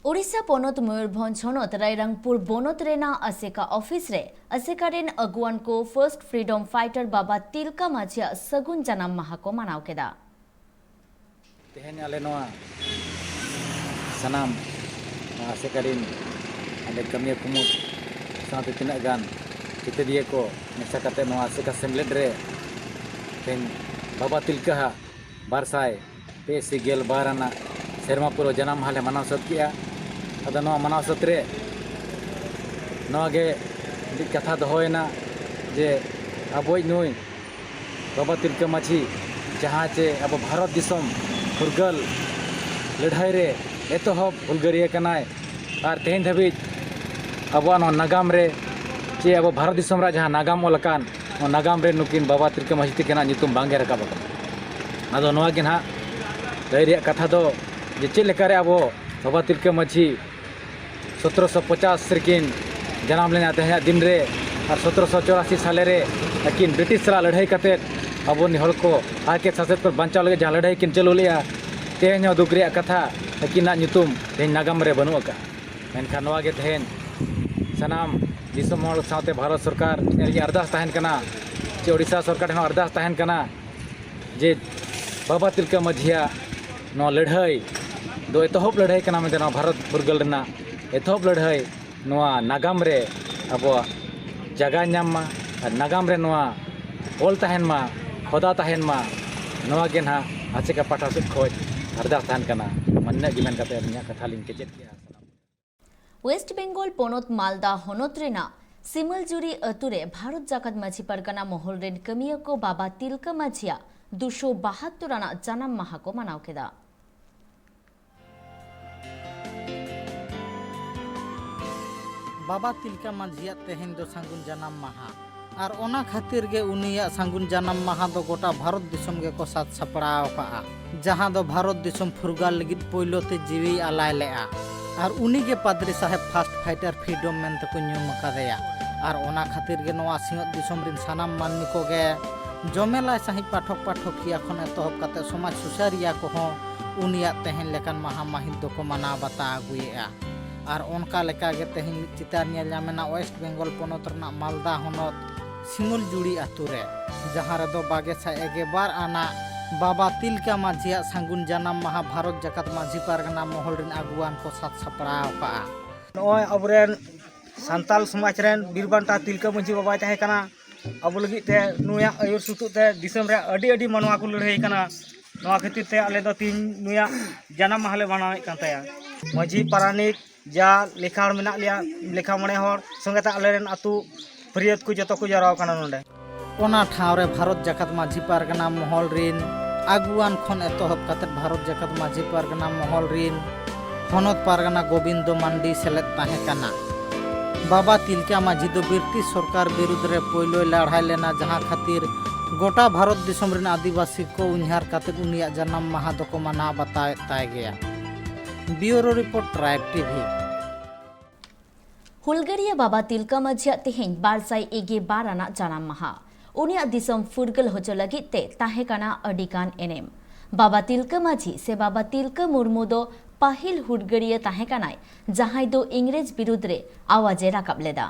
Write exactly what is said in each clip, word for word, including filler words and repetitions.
ᱳᱰᱤᱥᱟ ᱯᱚᱱᱚᱛ ᱢᱚᱭᱩᱨᱵᱷᱚᱸᱡᱽ ᱦᱚᱱᱚᱛ ᱨᱟᱭᱨᱟᱝᱯᱩᱨ ᱵᱚᱱᱚᱛ ᱨᱮᱱᱟᱜ ᱟᱥᱮᱠᱟ ᱚᱯᱷᱤᱥ ᱨᱮ ᱟᱥᱮᱠᱟ ᱨᱮᱱ ᱟᱹᱜᱩᱣᱟᱹᱱ ᱠᱚ ᱯᱷᱟᱨᱥᱴ ᱯᱷᱨᱤᱰᱚᱢ ᱯᱷᱟᱭᱴᱟᱨ ᱵᱟᱵᱟ ᱛᱤᱞᱠᱟ ᱢᱟᱹᱡᱷᱤᱭᱟᱜ ᱥᱟᱹᱜᱩᱱ ᱡᱟᱱᱟᱢ ᱢᱟᱦᱟ ᱠᱚ ᱢᱟᱱᱟᱣ ᱠᱮᱫᱟ᱾ ᱛᱮᱦᱮᱧ ᱟᱞᱮ ᱱᱚᱣᱟ ᱥᱟᱱᱟᱢ ᱱᱚᱣᱟ ᱟᱥᱮᱠᱟ ᱨᱤᱱ ᱟᱞᱮ ᱠᱟᱹᱢᱤᱭᱟᱹ ᱠᱩᱢᱩᱴ ᱥᱟᱶᱛᱮ ᱛᱤᱱᱟᱹᱜ ᱜᱟᱱ ᱪᱮᱛᱟᱹᱫᱤᱭᱟᱹ ᱠᱚ ᱢᱮᱥᱟ ᱠᱟᱛᱮ ᱱᱚᱣᱟ ᱟᱥᱮᱠᱟ ᱥᱮᱢᱞᱮᱫ ᱨᱮ ᱛᱮᱦᱮᱧ ᱵᱟᱵᱟ ᱛᱤᱞᱠᱟᱹ ᱦᱟᱜ ᱵᱟᱨ ᱥᱟᱭ ᱯᱮ ᱥᱤ ᱜᱮᱞ ᱵᱟᱨ ᱟᱱᱟᱜ ᱥᱮᱨᱢᱟ ᱯᱩᱨᱟᱹᱣ ᱡᱟᱱᱟᱢ ᱢᱟᱦᱟ ᱞᱮ ᱢᱟᱱᱟᱣ ᱥᱟᱹᱛ ᱠᱮᱜᱼᱟ᱾ ᱟᱫᱚ ᱱᱚᱣᱟ ᱢᱟᱱᱟᱣ ᱥᱟᱹᱛ ᱨᱮ ᱱᱚᱣᱟ ᱜᱮ ᱢᱤᱫ ᱠᱟᱛᱷᱟ ᱫᱚᱦᱚᱭᱮᱱᱟ ᱡᱮ ᱟᱵᱚᱭᱤᱡ ᱱᱩᱭ ᱵᱟᱵᱟ ᱛᱤᱞᱠᱟᱹ ᱢᱟᱹᱡᱷᱤ ᱡᱟᱦᱟᱸ ᱪᱮ ᱟᱵᱚ ᱵᱷᱟᱨᱚᱛ ᱫᱤᱥᱚᱢ ᱯᱷᱩᱨᱜᱟᱹᱞ ᱞᱟᱹᱲᱦᱟᱹᱭ ᱨᱮ ᱮᱛᱚᱦᱚᱵ ᱦᱩᱞᱜᱟᱹᱨᱤᱭᱟᱹ ᱠᱟᱱᱟᱭ ᱟᱨ ᱛᱮᱦᱮᱧ ᱫᱷᱟᱹᱵᱤᱡ ᱟᱵᱚᱣᱟᱜ ᱱᱚᱣᱟ ᱱᱟᱜᱟᱢ ᱨᱮ ᱪᱮ ᱟᱵᱚ ᱵᱷᱟᱨᱚᱛ ᱫᱤᱥᱚᱢ ᱨᱮᱭᱟᱜ ᱡᱟᱦᱟᱸ ᱱᱟᱜᱟᱢ ᱚᱞ ᱟᱠᱟᱱ, ᱚᱱᱟ ᱱᱟᱜᱟᱢ ᱨᱮ ᱱᱩᱠᱤᱱ ᱵᱟᱵᱟ ᱛᱤᱞᱠᱟᱹ ᱢᱟᱹᱡᱷᱤ ᱛᱤᱠᱤᱱᱟᱜ ᱧᱩᱛᱩᱢ ᱵᱟᱝᱜᱮ ᱨᱟᱠᱟᱵ ᱟᱠᱟᱱᱟ᱾ ᱟᱫᱚ ᱱᱚᱣᱟ ᱜᱮ ᱱᱟᱦᱟᱜ ᱞᱟᱹᱭ ᱨᱮᱭᱟᱜ ᱠᱟᱛᱷᱟ ᱫᱚ ᱡᱮ ᱪᱮᱫ ᱞᱮᱠᱟᱨᱮ ᱟᱵᱚ ᱵᱟᱵᱟ ᱛᱤᱞᱠᱟᱹ ᱢᱟᱹᱡᱷᱤ ᱥᱚᱛᱨᱚᱥᱚ ᱯᱚᱪᱟᱥ ᱨᱮᱠᱤᱱ ᱡᱟᱱᱟᱢ ᱞᱮᱱᱟ ᱛᱮᱦᱮᱧᱟᱜ ᱫᱤᱱ ᱨᱮ, ᱟᱨ ᱥᱚᱛᱨᱚᱥᱚ ᱪᱚᱨᱟᱥᱤ ᱥᱟᱞᱮ ᱨᱮ ᱟᱹᱠᱤᱱ ᱵᱨᱤᱴᱤᱥ ᱥᱟᱞᱟᱜ ᱞᱟᱹᱲᱦᱟᱹᱭ ᱠᱟᱛᱮᱫ ᱟᱵᱚ ᱨᱤᱱ ᱦᱚᱲ ᱠᱚ ᱦᱟᱨᱠᱮᱛ ᱥᱟᱥᱮᱛ ᱠᱷᱚᱱ ᱵᱟᱧᱪᱟᱣ ᱞᱟᱹᱜᱤᱫ ᱡᱟᱦᱟᱸ ᱞᱟᱹᱲᱦᱟᱹᱭ ᱠᱤᱱ ᱪᱟᱹᱞᱩ ᱞᱮᱫᱼᱟ, ᱛᱮᱦᱮᱧ ᱦᱚᱸ ᱫᱩᱠ ᱨᱮᱭᱟᱜ ᱠᱟᱛᱷᱟ, ᱟᱹᱠᱤᱱᱟᱜ ᱧᱩᱛᱩᱢ ᱛᱮᱦᱮᱧ ᱱᱟᱜᱟᱢ ᱨᱮ ᱵᱟᱹᱱᱩᱜ ᱟᱠᱟᱫᱼᱟ᱾ ᱢᱮᱱᱠᱷᱟᱱ ᱱᱚᱣᱟ ᱜᱮ ᱛᱮᱦᱮᱧ ᱥᱟᱱᱟᱢ ᱫᱤᱥᱚᱢ ᱦᱚᱲ ᱥᱟᱶᱛᱮ ᱵᱷᱟᱨᱚᱛ ᱥᱚᱨᱠᱟᱨ ᱴᱷᱮᱱ ᱟᱨᱫᱟᱥ ᱛᱟᱦᱮᱱ ᱠᱟᱱᱟ, ᱪᱮ ᱳᱰᱤᱥᱟ ᱥᱚᱨᱠᱟᱨ ᱴᱷᱮᱱ ᱦᱚᱸ ᱟᱨᱫᱟᱥ ᱛᱟᱦᱮᱱ ᱠᱟᱱᱟ ᱡᱮ ᱵᱟᱵᱟ ᱛᱤᱞᱠᱟᱹ ᱢᱟᱹᱡᱷᱤᱭᱟᱜ ᱱᱚᱣᱟ ᱞᱟᱹᱲᱦᱟᱹᱭ ᱫᱚ ᱮᱛᱚᱦᱚᱵ ᱞᱟᱹᱲᱦᱟᱹᱭ ᱠᱟᱱᱟ ᱢᱮᱱᱛᱮ ᱱᱚᱣᱟ ᱵᱷᱟᱨᱚᱛ ᱯᱷᱩᱨᱜᱟᱹᱞ ᱨᱮᱱᱟᱜ ᱮᱛᱚᱦᱚᱵ ᱞᱟᱹᱲᱦᱟᱹᱭ ᱱᱚᱣᱟ ᱱᱟᱜᱟᱢ ᱨᱮ ᱟᱵᱚᱣᱟᱜ ᱡᱟᱭᱜᱟ ᱧᱟᱢ ᱢᱟ ᱟᱨ ᱱᱟᱜᱟᱢ ᱨᱮ ᱱᱚᱣᱟ ᱚᱞ ᱛᱟᱦᱮᱱ ᱢᱟ, ᱠᱷᱚᱫᱟ ᱛᱟᱦᱮᱱ ᱢᱟ᱾ ᱱᱚᱣᱟ ᱜᱮ ᱱᱟᱦᱟᱜ ᱟᱥᱮᱠᱟ ᱯᱟᱦᱴᱟ ᱥᱮᱫ ᱠᱷᱚᱱ ᱟᱨᱫᱟᱥ ᱛᱟᱦᱮᱱ ᱠᱟᱱᱟ᱾ ᱢᱟ ᱱᱤᱱᱟᱹᱜ ᱜᱮ ᱢᱮᱱ ᱠᱟᱛᱮ ᱟᱹᱞᱤᱧᱟᱜ ᱠᱟᱛᱷᱟ ᱞᱤᱧ ᱠᱮᱪᱮᱫ ᱠᱮᱜᱼᱟ᱾ ᱥᱟᱱᱟᱢ ᱣᱮᱥᱴ ᱵᱮᱝᱜᱚᱞ ᱯᱚᱱᱚᱛ ᱢᱟᱞᱫᱟ ᱦᱚᱱᱚᱛ ᱨᱮᱱᱟᱜ ᱥᱤᱢᱟᱹᱞᱡᱩᱨᱤ ᱟᱹᱛᱩ ᱨᱮ ᱵᱷᱟᱨᱚᱛ ᱡᱟᱠᱟᱛ ᱢᱟᱹᱡᱷᱤ ᱯᱟᱨᱜᱟᱱᱟ ᱢᱚᱦᱚᱞ ᱨᱮᱱ ᱠᱟᱹᱢᱤᱭᱟᱹ ᱠᱚ ᱵᱟᱵᱟ ᱛᱤᱞᱠᱟᱹ ᱢᱟᱹᱡᱷᱤᱭᱟᱜ ᱫᱩᱥᱚ ᱵᱟᱦᱟᱛᱛᱳᱨ ᱟᱱᱟᱜ ᱡᱟᱱᱟᱢ ᱢᱟᱦᱟ ᱠᱚ ᱢᱟᱱᱟᱣ ᱠᱮᱫᱟ᱾ ᱵᱟᱵᱟ ᱛᱤᱞᱠᱟ ᱢᱟᱹᱡᱷᱤᱭᱟᱜ ᱛᱮᱦᱮᱧ ᱫᱚ ᱥᱟᱹᱜᱩᱱ ᱡᱟᱱᱟᱢ ᱢᱟᱦᱟ᱾ ᱟᱨ ᱚᱱᱟ ᱠᱷᱟᱹᱛᱤᱨ ᱜᱮ ᱩᱱᱤᱭᱟᱜ ᱥᱟᱹᱜᱩᱱ ᱡᱟᱱᱟᱢ ᱢᱟᱦᱟ ᱫᱚ ᱜᱚᱴᱟ ᱵᱷᱟᱨᱚᱛ ᱫᱤᱥᱚᱢ ᱜᱮᱠᱚ ᱥᱟᱡᱽ ᱥᱟᱯᱲᱟᱣ ᱟᱠᱟᱫᱼᱟ, ᱡᱟᱦᱟᱸ ᱫᱚ ᱵᱷᱟᱨᱚᱛ ᱫᱤᱥᱚᱢ ᱯᱷᱩᱨᱜᱟᱹᱞ ᱞᱟᱹᱜᱤᱫ ᱯᱳᱭᱞᱳ ᱛᱮ ᱡᱤᱣᱤᱭ ᱟᱞᱟᱭ ᱞᱮᱫᱼᱟ᱾ ᱟᱨ ᱩᱱᱤ ᱜᱮ ᱯᱟᱫᱽᱨᱤ ᱥᱟᱦᱮᱵᱽ ᱯᱷᱟᱨᱥᱴ ᱯᱷᱟᱭᱴᱟᱨ ᱯᱷᱨᱤᱰᱚᱢ ᱢᱮᱱᱛᱮ ᱠᱚ ᱧᱩᱢ ᱟᱠᱟᱫᱮᱭᱟ᱾ ᱟᱨ ᱚᱱᱟ ᱠᱷᱟᱹᱛᱤᱨ ᱜᱮ ᱱᱚᱣᱟ ᱥᱤᱧᱚᱛ ᱫᱤᱥᱚᱢ ᱨᱤᱱ ᱥᱟᱱᱟᱢ ᱢᱟᱹᱱᱢᱤ ᱠᱚᱜᱮ ᱡᱚᱢᱮᱞᱟᱭ ᱥᱟᱺᱦᱤᱡ ᱯᱟᱴᱷᱚᱠ ᱯᱟᱴᱷᱚᱠᱤᱭᱟᱹ ᱠᱷᱚᱱ ᱮᱛᱚᱦᱚᱵ ᱠᱟᱛᱮ ᱥᱚᱢᱟᱡᱽ ᱥᱩᱥᱟᱹᱨᱤᱭᱟᱹ ᱠᱚᱦᱚᱸ ᱩᱱᱤᱭᱟᱜ ᱛᱮᱦᱮᱧ ᱞᱮᱠᱟᱱ ᱢᱟᱦᱟ ᱢᱟᱹᱦᱤᱛ ᱫᱚᱠᱚ ᱢᱟᱱᱟᱣ ᱵᱟᱛᱟᱣ ᱟᱹᱜᱩᱭᱮᱫᱼᱟ᱾ ᱟᱨ ᱚᱱᱠᱟ ᱞᱮᱠᱟᱜᱮ ᱛᱮᱦᱮᱧ ᱪᱤᱛᱟᱹᱨ ᱧᱮᱞ ᱧᱟᱢ ᱮᱱᱟ ᱳᱭᱮᱥᱴ ᱵᱮᱝᱜᱚᱞ ᱯᱚᱱᱚᱛ ᱨᱮᱱᱟᱜ ᱢᱟᱞᱫᱟ ᱦᱚᱱᱚᱛ ᱥᱤᱢᱩᱞᱡᱩᱲᱤ ᱟᱛᱳ ᱨᱮ, ᱡᱟᱦᱟᱸ ᱨᱮᱫᱚ ᱵᱟᱜᱮ ᱥᱟᱭ ᱮᱜᱮ ᱵᱟᱨ ᱟᱱᱟᱜ ᱵᱟᱵᱟ ᱛᱤᱞᱠᱟ ᱢᱟᱹᱡᱷᱤᱭᱟᱜ ᱥᱟᱹᱜᱩᱱ ᱡᱟᱱᱟᱢ ᱢᱟᱦᱟ ᱵᱷᱟᱨᱚᱛ ᱡᱟᱠᱟᱛ ᱢᱟᱹᱡᱷᱤ ᱯᱟᱨᱜᱟᱱᱟ ᱢᱚᱦᱚᱞ ᱨᱤᱱ ᱟᱹᱜᱩᱣᱟᱱ ᱠᱚ ᱥᱟᱛ ᱥᱟᱯᱲᱟᱣ ᱟᱠᱟᱫᱼᱟ᱾ ᱱᱚᱜᱼᱚᱭ ᱟᱵᱚᱨᱮᱱ ᱥᱟᱱᱛᱟᱞ ᱥᱚᱢᱟᱡᱽ ᱨᱮᱱ ᱵᱤᱨ ᱵᱟᱱᱴᱟ ᱛᱤᱞᱠᱟᱹ ᱢᱟᱹᱡᱷᱤ ᱵᱟᱵᱟᱭ ᱛᱟᱦᱮᱸ ᱠᱟᱱᱟ᱾ ᱟᱵᱚ ᱞᱟᱹᱜᱤᱫ ᱛᱮ ᱱᱩᱭᱟᱜ ᱟᱹᱭᱩᱨ ᱥᱩᱛᱩᱜ ᱛᱮ ᱫᱤᱥᱚᱢ ᱨᱮ ᱟᱹᱰᱤ ᱟᱹᱰᱤ ᱢᱟᱱᱣᱟ ᱠᱚ ᱞᱟᱹᱲᱦᱟᱹᱭ ᱠᱟᱱᱟ᱾ ᱱᱚᱣᱟ ᱠᱷᱟᱹᱛᱤᱨ ᱛᱮ ᱟᱞᱮ ᱫᱚ ᱛᱤᱦᱤᱧ ᱱᱩᱭᱟᱜ ᱡᱟᱱᱟᱢ ᱢᱟᱦᱟ ᱞᱮ ᱢᱟᱱᱟᱣᱮᱫ ᱠᱟᱱ ᱛᱟᱭᱟ᱾ ᱢᱟᱹᱡᱷᱤ ᱯᱟᱨᱟᱱᱤᱠ ᱡᱟ ᱞᱮᱠᱷᱟ ᱦᱚᱲ ᱢᱮᱱᱟᱜ ᱞᱮᱭᱟ, ᱞᱮᱠᱷᱟ ᱢᱚᱬᱮ ᱦᱚᱲ ᱥᱚᱸᱜᱮ ᱛᱮ ᱟᱞᱮᱨᱮᱱ ᱟᱹᱛᱩ ᱯᱷᱟᱹᱨᱭᱟᱹᱫ ᱠᱚ ᱡᱚᱛᱚ ᱠᱚ ᱡᱟᱣᱨᱟ ᱟᱠᱟᱱᱟ ᱱᱚᱰᱮ᱾ ᱚᱱᱟ ᱴᱷᱟᱶ ᱨᱮ ᱵᱷᱟᱨᱚᱛ ᱡᱟᱠᱟᱛ ᱢᱟᱹᱡᱷᱤ ᱯᱟᱨᱜᱟᱱᱟ ᱢᱚᱦᱚᱞ ᱨᱤᱱ ᱟᱹᱜᱩᱣᱟᱱ ᱠᱷᱚᱱ ᱮᱛᱚᱦᱚᱵ ᱠᱟᱛᱮ ᱵᱷᱟᱨᱚᱛ ᱡᱟᱠᱟᱛ ᱢᱟᱹᱡᱷᱤ ᱯᱟᱨᱜᱟᱱᱟ ᱢᱚᱦᱚᱞ ᱨᱤᱱ ᱦᱚᱱᱚᱛ ᱯᱟᱨᱜᱟᱱᱟ ᱜᱳᱵᱤᱱᱫᱚ ᱢᱟᱱᱰᱤ ᱥᱮᱞᱮᱫ ᱛᱟᱦᱮᱸ ᱠᱟᱱᱟ᱾ ᱵᱟᱵᱟ ᱛᱤᱞᱠᱟ ᱢᱟᱹᱡᱷᱤ ᱫᱚ ᱵᱨᱤᱴᱤᱥ ᱥᱚᱨᱠᱟᱨ ᱵᱤᱨᱩᱫᱽ ᱨᱮ ᱯᱳᱭᱞᱳᱭ ᱞᱟᱹᱲᱦᱟᱹᱭ ᱞᱮᱱᱟ, ᱡᱟᱦᱟᱸ ᱠᱷᱟᱹᱛᱤᱨ ᱜᱚᱴᱟ ᱵᱷᱟᱨᱚᱛ ᱫᱤᱥᱚᱢ ᱨᱮᱱ ᱟᱹᱫᱤᱵᱟᱹᱥᱤ ᱠᱚ ᱩᱭᱦᱟᱹᱨ ᱠᱟᱛᱮ ᱩᱱᱤᱭᱟᱜ ᱡᱟᱱᱟᱢ ᱢᱟᱦᱟ ᱫᱚᱠᱚ ᱢᱟᱱᱟᱣ ᱵᱟᱛᱟᱣᱮᱫ ᱛᱟᱭ ᱜᱮᱭᱟ᱾ ᱵᱤᱭᱩᱨᱳ ᱨᱤᱯᱳᱨᱴ, ᱴᱨᱟᱭᱤᱵᱽ ᱴᱤᱵᱷᱤ᱾ ᱦᱩᱞᱜᱟᱹᱨᱤᱭᱟᱹ ᱵᱟᱵᱟ ᱛᱤᱞᱠᱟᱹ ᱢᱟᱹᱡᱷᱤᱭᱟᱜ ᱛᱮᱦᱮᱧ ᱵᱟᱨ ᱥᱟᱭ ᱮᱜᱮ ᱵᱟᱨ ᱟᱱᱟᱜ ᱡᱟᱱᱟᱢ ᱢᱟᱦᱟ᱾ ᱩᱱᱤᱭᱟᱜ ᱫᱤᱥᱚᱢ ᱯᱷᱩᱨᱜᱟᱹᱞ ᱦᱚᱪᱚ ᱞᱟᱹᱜᱤᱫ ᱛᱮ ᱛᱟᱦᱮᱸ ᱠᱟᱱᱟ ᱟᱹᱰᱤ ᱜᱟᱱ ᱮᱱᱮᱢ᱾ ᱵᱟᱵᱟ ᱛᱤᱞᱠᱟᱹ ᱢᱟᱹᱡᱷᱤ ᱥᱮ ᱵᱟᱵᱟ ᱛᱤᱞᱠᱟᱹ ᱢᱩᱨᱢᱩ ᱫᱚ ᱯᱟᱹᱦᱤᱞ ᱦᱩᱞᱜᱟᱹᱨᱤᱭᱟᱹ ᱛᱟᱦᱮᱸ ᱠᱟᱱᱟᱭ, ᱡᱟᱦᱟᱸᱭ ᱫᱚ ᱤᱝᱨᱮᱡᱽ ᱵᱤᱨᱩᱫᱽ ᱨᱮ ᱟᱣᱟᱡᱽ ᱮ ᱨᱟᱠᱟᱵ ᱞᱮᱫᱟ᱾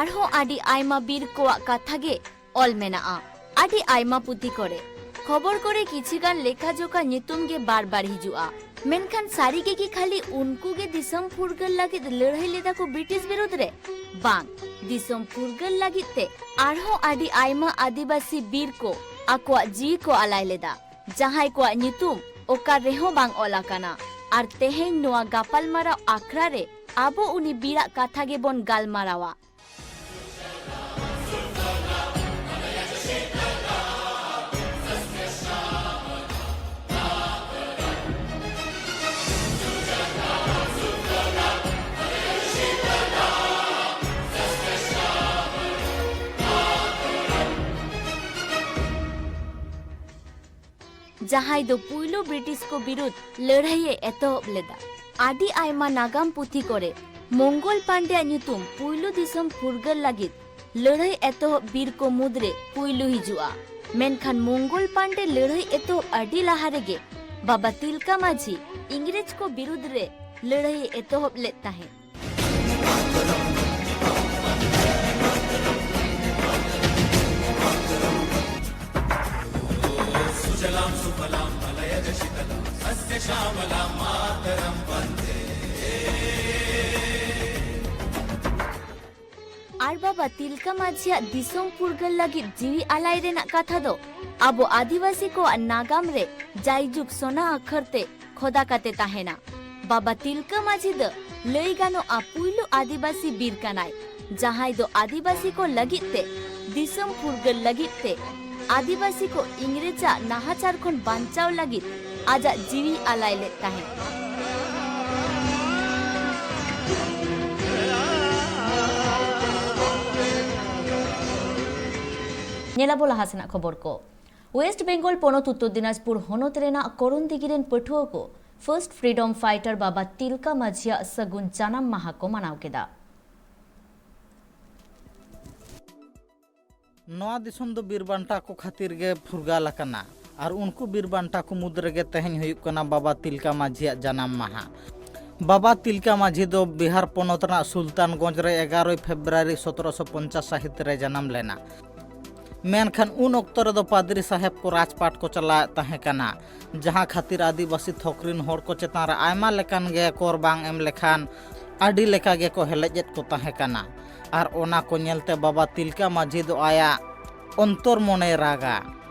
ᱟᱨᱦᱚᱸ ᱟᱹᱰᱤ ᱟᱭᱢᱟ ᱵᱤᱨ ᱠᱚᱣᱟᱜ ᱠᱟᱛᱷᱟ ᱜᱮ ᱚᱞ ᱢᱮᱱᱟᱜᱼᱟ ᱟᱹᱰᱤ ᱟᱭᱢᱟ ᱯᱩᱛᱷᱤ ᱠᱚᱨᱮ᱾ ᱠᱷᱚᱵᱚᱨ ᱠᱚᱨᱮ ᱠᱤᱪᱷᱤ ᱜᱟᱱ ᱞᱮᱠᱷᱟ ᱡᱚᱠᱷᱟ ᱧᱩᱛᱩᱢ ᱜᱮ ᱵᱟᱨ ᱵᱟᱨ ᱦᱤᱡᱩᱜᱼᱟ᱾ ᱢᱮᱱᱠᱷᱟᱱ ᱥᱟᱹᱨᱤ ᱜᱮ ᱠᱤ ᱠᱷᱟᱹᱞᱤ ᱩᱱᱠᱩ ᱜᱮ ᱫᱤᱥᱚᱢ ᱯᱷᱩᱨᱜᱟᱹᱞ ᱞᱟᱹᱜᱤᱫ ᱞᱟᱹᱲᱦᱟᱹᱭ ᱞᱮᱫᱟ ᱠᱚ ᱵᱨᱤᱴᱤᱥ ᱵᱤᱨᱩᱫᱷ ᱨᱮ? ᱵᱟᱝ, ᱫᱤᱥᱚᱢ ᱯᱷᱩᱨᱜᱟᱹᱞ ᱞᱟᱹᱜᱤᱫ ᱛᱮ ᱟᱨᱦᱚᱸ ᱟᱹᱰᱤ ᱟᱭᱢᱟ ᱟᱹᱫᱤᱵᱟᱹᱥᱤ ᱵᱤᱨ ᱠᱚ ᱟᱠᱚᱣᱟᱜ ᱡᱤᱣᱤ ᱠᱚ ᱟᱞᱟᱭ ᱞᱮᱫᱟ, ᱡᱟᱦᱟᱸᱭ ᱠᱚᱣᱟᱜ ᱧᱩᱛᱩᱢ ᱚᱠᱟ ᱨᱮᱦᱚᱸ ᱵᱟᱝ ᱚᱞ ᱟᱠᱟᱱᱟ᱾ ᱟᱨ ᱛᱮᱦᱮᱧ ᱱᱚᱣᱟ ᱜᱟᱯᱟᱞᱢᱟᱨᱟᱣ ᱟᱠᱷᱲᱟ ᱨᱮ ᱟᱵᱚ ᱩᱱᱤ ᱵᱤᱨᱟᱜ ᱠᱟᱛᱷᱟ ᱜᱮᱵᱚᱱ ᱜᱟᱞᱢᱟᱨᱟᱣᱟ᱾ ᱡᱟᱦᱟᱸᱭ ᱫᱚ ᱯᱩᱭᱞᱩ ᱵᱨᱤᱴᱤᱥ ᱠᱚ ᱵᱤᱨᱩᱫᱷ ᱞᱟᱹᱲᱦᱟᱹᱭ ᱮ ᱮᱛᱚᱦᱚᱵ ᱞᱮᱫᱟ᱾ ᱟᱹᱰᱤ ᱟᱭᱢᱟ ᱱᱟᱜᱟᱢ ᱯᱩᱛᱷᱤ ᱠᱚᱨᱮ ᱢᱚᱝᱜᱚᱞ ᱯᱟᱱᱰᱮᱭᱟᱜ ᱧᱩᱛᱩᱢ ᱯᱩᱭᱞᱩ ᱫᱤᱥᱚᱢ ᱯᱷᱩᱨᱜᱟᱹᱞ ᱞᱟᱹᱜᱤᱫ ᱞᱟᱹᱲᱦᱟᱹᱭ ᱮᱛᱚᱦᱚᱵ ᱵᱤᱨ ᱠᱚ ᱢᱩᱫᱽᱨᱮ ᱯᱩᱭᱞᱩ ᱦᱤᱡᱩᱜᱼᱟ᱾ ᱢᱮᱱᱠᱷᱟᱱ ᱢᱚᱝᱜᱚᱞ ᱯᱟᱱᱰᱮ ᱞᱟᱹᱲᱦᱟᱹᱭ ᱮᱛᱚᱦᱚᱵ ᱟᱹᱰᱤ ᱞᱟᱦᱟ ᱨᱮᱜᱮ ᱵᱟᱵᱟ ᱛᱤᱞᱠᱟ ᱢᱟᱹᱡᱷᱤ ᱤᱝᱨᱮᱡᱽ ᱠᱚ ᱵᱤᱨᱩᱫᱷ ᱨᱮ ᱞᱟᱹᱲᱦᱟᱹᱭ ᱮ ᱮᱛᱚᱦᱚᱵ ᱞᱮᱫ ᱛᱟᱦᱮᱸᱫ᱾ ᱟᱨ ᱵᱟᱵᱟ ᱛᱤᱞᱠᱟ ᱢᱟᱹᱡᱷᱤᱭᱟᱜ ᱫᱤᱥᱚᱢ ᱯᱷᱩᱨᱜᱟᱹᱞ ᱞᱟᱹᱜᱤᱫ ᱡᱤᱣᱤ ᱟᱞᱟᱭ ᱨᱮᱱᱟᱜ ᱠᱟᱛᱷᱟ ᱫᱚ ᱟᱵᱚ ᱟᱹᱫᱤᱵᱟᱹᱥᱤ ᱠᱚᱣᱟᱜ ᱱᱟᱜᱟᱢ ᱨᱮ ᱡᱟᱭᱡᱩᱜᱽ ᱥᱚᱱᱟ ᱟᱠᱷᱚᱨ ᱛᱮ ᱠᱷᱚᱫᱟ ᱠᱟᱛᱮ ᱛᱟᱦᱮᱱᱟ᱾ ᱵᱟᱵᱟ ᱛᱤᱞᱠᱟᱹ ᱢᱟᱹᱡᱷᱤ ᱫᱚ ᱞᱟᱹᱭ ᱜᱟᱱᱚᱜᱼᱟ ᱯᱩᱭᱞᱩ ᱟᱹᱫᱤᱵᱟᱹᱥᱤ ᱵᱤᱨ ᱠᱟᱱᱟᱭ, ᱡᱟᱦᱟᱸᱭ ᱫᱚ ᱟᱹᱫᱤᱵᱟᱹᱥᱤ ᱠᱚ ᱞᱟᱹᱜᱤᱫ ᱛᱮ, ᱫᱤᱥᱚᱢ ᱯᱷᱩᱨᱜᱟᱹᱞ ᱞᱟᱹᱜᱤᱫ ᱛᱮ, ᱟᱹᱫᱤᱵᱟᱹᱥᱤ ᱠᱚ ᱤᱝᱨᱮᱡᱽ ᱟᱜ ᱱᱟᱦᱟᱪᱟᱨ ᱠᱷᱚᱱ ᱵᱟᱧᱪᱟᱣ ᱞᱟᱹᱜᱤᱫ ᱟᱡᱟᱜ ᱡᱤᱣᱤ ᱟᱞᱟᱭ ᱞᱮᱫ ᱛᱟᱦᱮᱸᱫ᱾ ᱧᱮᱞᱟᱵᱚ ᱞᱟᱦᱟ ᱥᱮᱱᱟᱜ ᱠᱷᱚᱵᱚᱨ ᱠᱚ᱾ ᱳᱭᱮᱥᱴ ᱵᱮᱝᱜᱚᱞ ᱯᱚᱱᱚᱛ ᱩᱛᱛᱚᱨ ᱫᱤᱱᱟᱡᱽᱯᱩᱨ ᱦᱚᱱᱚᱛ ᱨᱮᱱᱟᱜ ᱠᱚᱨᱚᱱᱫᱤᱜᱷᱤ ᱨᱮᱱ ᱯᱟᱹᱴᱷᱩᱣᱟᱹ ᱠᱚ ᱯᱷᱟᱨᱥᱴ ᱯᱷᱨᱤᱰᱚᱢ ᱯᱷᱟᱭᱴᱟᱨ ᱵᱟᱵᱟ ᱛᱤᱞᱠᱟ ᱢᱟᱹᱡᱷᱤᱭᱟᱜ ᱥᱟᱹᱜᱩᱱ ᱡᱟᱱᱟᱢ ᱢᱟᱦᱟ ᱠᱚ ᱢᱟᱱᱟᱣ ᱠᱮᱫᱟ᱾ ᱱᱚᱣᱟ ᱫᱤᱥᱚᱢ ᱫᱚ ᱵᱤᱨ ᱵᱟᱱᱴᱟ ᱠᱚ ᱠᱷᱟᱹᱛᱤᱨ ᱜᱮ ᱯᱷᱩᱨᱜᱟᱹᱞ ᱟᱠᱟᱱᱟ᱾ ᱟᱨ ᱩᱱᱠᱩ ᱵᱤᱨ ᱵᱟᱱᱴᱟ ᱠᱚ ᱢᱩᱫᱽ ᱨᱮᱜᱮ ᱛᱮᱦᱮᱧ ᱦᱩᱭᱩᱜ ᱠᱟᱱᱟ ᱵᱟᱵᱟ ᱛᱤᱞᱠᱟ ᱢᱟᱹᱡᱷᱤᱭᱟᱜ ᱡᱟᱱᱟᱢ ᱢᱟᱦᱟ᱾ ᱵᱟᱵᱟ ᱛᱤᱞᱠᱟ ᱢᱟᱹᱡᱷᱤ ᱫᱚ ᱵᱤᱦᱟᱨ ᱯᱚᱱᱚᱛ ᱨᱮᱱᱟᱜ ᱥᱩᱞᱛᱟᱱᱜᱚᱸᱡᱽ ᱨᱮ ᱮᱜᱟᱨᱚᱭ ᱯᱷᱮᱵᱽᱨᱩᱣᱟᱨᱤ ᱥᱚᱛᱨᱚᱥᱚ ᱯᱚᱧᱪᱟᱥ ᱥᱟᱹᱦᱤᱛ ᱨᱮ ᱡᱟᱱᱟᱢ ᱞᱮᱱᱟ᱾ ᱢᱮᱱᱠᱷᱟᱱ ᱩᱱ ᱚᱠᱛᱚ ᱨᱮᱫᱚ ᱯᱟᱫᱽᱨᱤ ᱥᱟᱦᱮᱵᱽ ᱠᱚ ᱨᱟᱡᱽᱯᱟᱴ ᱠᱚ ᱪᱟᱞᱟᱣᱮᱫ ᱛᱟᱦᱮᱸ ᱠᱟᱱᱟ, ᱡᱟᱦᱟᱸ ᱠᱷᱟᱹᱛᱤᱨ ᱟᱹᱫᱤᱵᱟᱹᱥᱤ ᱛᱷᱚᱠ ᱨᱤᱱ ᱦᱚᱲ ᱠᱚ ᱪᱮᱛᱟᱱ ᱨᱮ ᱟᱭᱢᱟ ᱞᱮᱠᱟᱱ ᱜᱮ ᱠᱚᱨ ᱵᱟᱝ ᱮᱢ ᱞᱮᱠᱷᱟᱱ ᱟᱹᱰᱤ ᱞᱮᱠᱟ ᱜᱮᱠᱚ ᱦᱮᱞᱮᱡ ᱮᱫ ᱠᱚ ᱛᱟᱦᱮᱸ ᱠᱟᱱᱟ᱾ ᱟᱨ ᱚᱱᱟ ᱠᱚ ᱧᱮᱞᱛᱮ ᱵᱟᱵᱟ ᱛᱤᱞᱠᱟ ᱢᱟᱹᱡᱷᱤ ᱫᱚ ᱟᱭᱟᱜ ᱚᱱᱛᱚᱨ ᱢᱚᱱᱮᱭ ᱨᱟᱜᱟ,